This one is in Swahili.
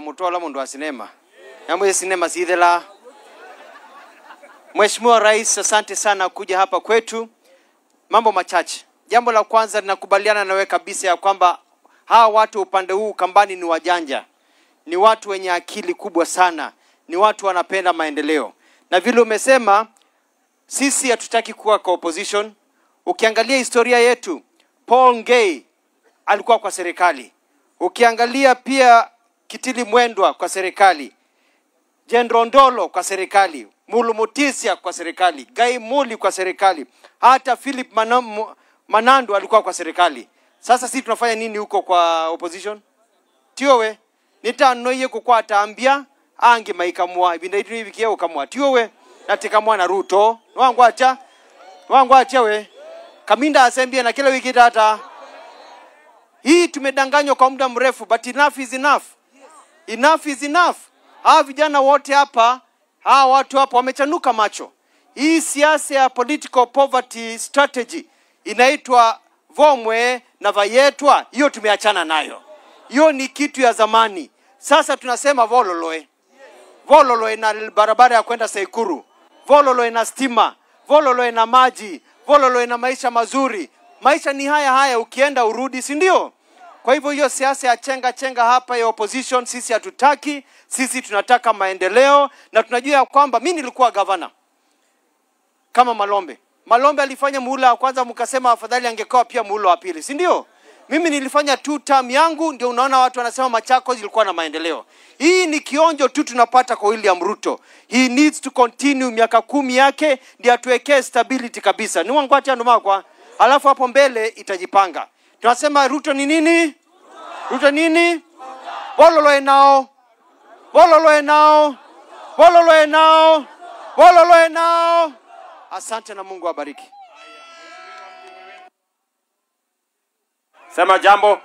Mutola mundu wa sinema. Yamwe sinema sidhela. Mheshimiwa Rais, asante sana kuja hapa kwetu. Mambo machache. Jambo la kwanza, ninakubaliana nawe kabisa ya kwamba hawa watu upande huu Kambani ni wajanja. Ni watu wenye akili kubwa sana. Ni watu wanapenda maendeleo. Na vile umesema, sisi hatutaki kuwa kwa opposition. Ukiangalia historia yetu, Paul Ngei alikuwa kwa serikali. Ukiangalia pia Kitili Mwendwa kwa serikali, Jendro Ndolo kwa serikali, Mulu Mutisia kwa serikali, Gai Muli kwa serikali, hata Philip Manandu alikuwa kwa serikali. Sasa sisi tunafanya nini huko kwa opposition? Tiowe nitanoiye kukwa ataambia ange maikamwa ibinda itu ibikia ukamwa tiowe natikamwa na Ruto wangu acha wangu acha we Kaminda asembia na kila wiki tata. Hii tumedanganywa kwa muda mrefu, but enough is enough. Enough is enough. Hawa vijana wote hapa, hawa watu hapa wamechanuka macho. Hii siasa ya political poverty strategy inaitwa vomwe na vayetwa, hiyo tumeachana nayo. Hiyo ni kitu ya zamani. Sasa tunasema vololoe. Vololoe na barabara ya kwenda Saikuru. Vololoe na stima, vololoe na maji, vololoe na maisha mazuri. Maisha ni haya haya, ukienda urudi, si ndio? Kwa hivyo hiyo siasa ya chenga chenga hapa ya opposition sisi hatutaki. Sisi tunataka maendeleo, na tunajua kwamba mimi nilikuwa governor kama Malombe. Malombe alifanya muhula wa kwanza, mkasema afadhali angekuwa pia muhula wa pili, si ndio? Mimi nilifanya 2 term yangu, ndio unaona watu wanasema Machakos ilikuwa na maendeleo. Hii ni kionjo tu tunapata kwa William Ruto. He needs to continue miaka 10 yake ndio atuwekee stability kabisa. Ni wangu acha ndo makwa. Alafu hapo mbele itajipanga. Tunasema Ruto ni nini? Ruto nini? Bololoe nao. Bololoe nao. Bololoe nao. Bololoe nao. Asante na Mungu awabariki. Sema jambo.